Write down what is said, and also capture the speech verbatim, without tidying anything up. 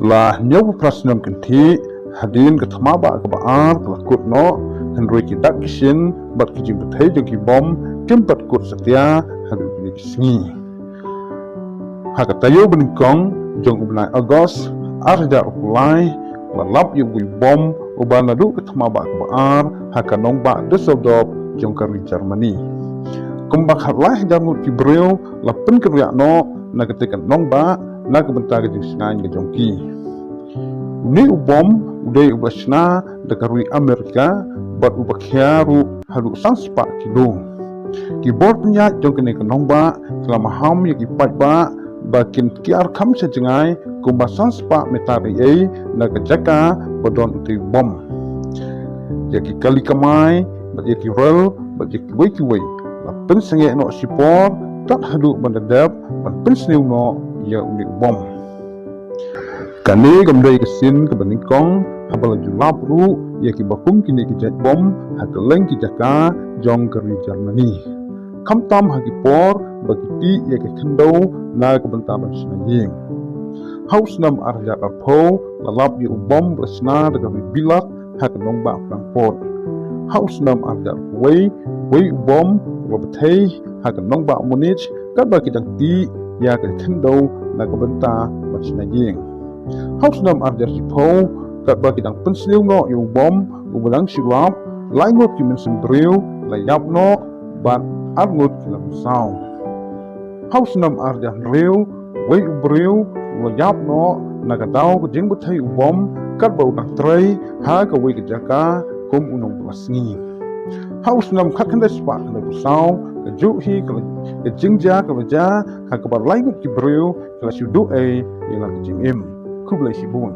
La hynñiewphew phra snem kynthih hadien ka thma bah kaba ar ka la kut noh, hynrei ki dak ki shin bad ki jingbthei jong ki bom kim pat kut satia haduh kine ki sngi. Ha ka taïew banyngkong jong u bnai August ar hajar arphew lai, la lap ïa uwei u bom uba naduh ka thma bah kaba ar ha ka nongbah Düsseldorf jong ka ri Germany. Kumba khatlai hajar ngut ki briew la pynkynriah noh na katei ka nongbah na ka bynta ka jingshngaiñ ka jong ki. Une u bom u dei uba shna da ka ri Amerika bad uba khia ruh haduh san spah kilo. Ki bor pynïaid jong kane ka nongbah ki la maham ïa ki paidbah ba kin kiar kham sha jngai kumba san spah meter ei ei na ka jaka ba don utei u bom. Ïa ki kali kamai bad ïa ki rel bad ïa kiwei kiwei la pynsangeh noh shipor tat haduh ban da dep ban pynsniew noh ïa une u bom. Kane kam dei ka sien kaba nyngkong haba la ju lap ruh ïa kiba kum kine ki jait bom ha kylleng ki jaka jong ka ri Germany, khamtam ha ki por ba ki tih ïa ka khyndew na ka bynta ban shna ïing. Ha u snem ar hajar arphew la lap ïa u bom ba la shna da ka ri Bilat ha ka nongbah Frankfurt. Ha u snem ar hajar arphew wei, wei u bom u la bthei ha ka nongbah Munich katba ki dang tih ïa ka khyndew na ka bynta ban shna ïing. Ha u snem ar hajar shiphew, katba ki dang pynsniew noh ïa u bom uba dang shu lap, lai ngut ki mynsiem briew la ïap noh bad ar ngut ki la pynsaw. Ha u snem ar hajar hynriew, wei u briew u la ïap noh na ka daw ka jingbthei u bom katba u dang trei ha kawei ka jaka kum u nongbylla sngi. Ha u snem khatkhyndai spah khyndaiphew saw, kajuh hi ka la, ka jingjia ka la jia ha kaba lai ngut ki briew ki la shu duh ei ïa la ka jingim. Khublei shibun.